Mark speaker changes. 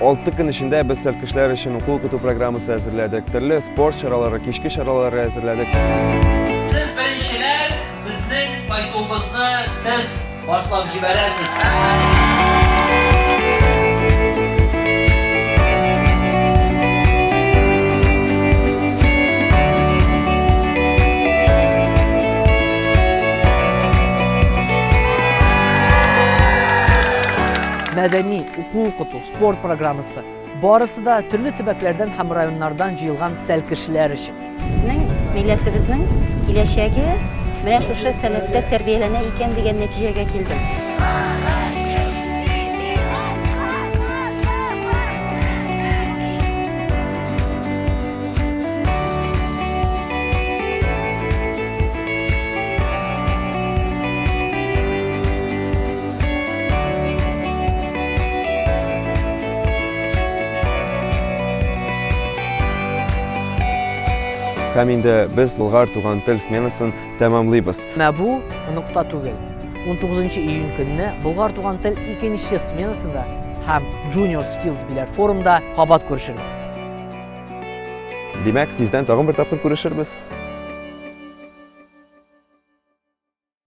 Speaker 1: 6 көн эчендә без сәлкешләр өчен уку-укыту программасы әзерләдек, төрле спорт чаралары, кичке чаралары әзерләдек.
Speaker 2: Сез беренчеләр, безнең кайтуыбызны сез башлап җибәрәсез.
Speaker 3: Мәдәни, уку-укыту, спорт программасы, барысы да төрле төбәкләрдән һәм районнардан җыелган сәлкешләр өчен.
Speaker 4: Безнең милләтебезнең киләчәге менә шушы сәләттә тәрбияләнә икән дигән нәтиҗәгә килдем.
Speaker 1: Һәм инде без Болгар туган тел сменасын тәмамлыйбыз.
Speaker 3: Менә бу нокта түгел. 19 июнь көнне Болгар туган тел икенче сменасында һәм Junior Skills Биләр форумда кабат күрешербез.
Speaker 1: Димәк, тиздән тагын бер тапкыр күрешербез.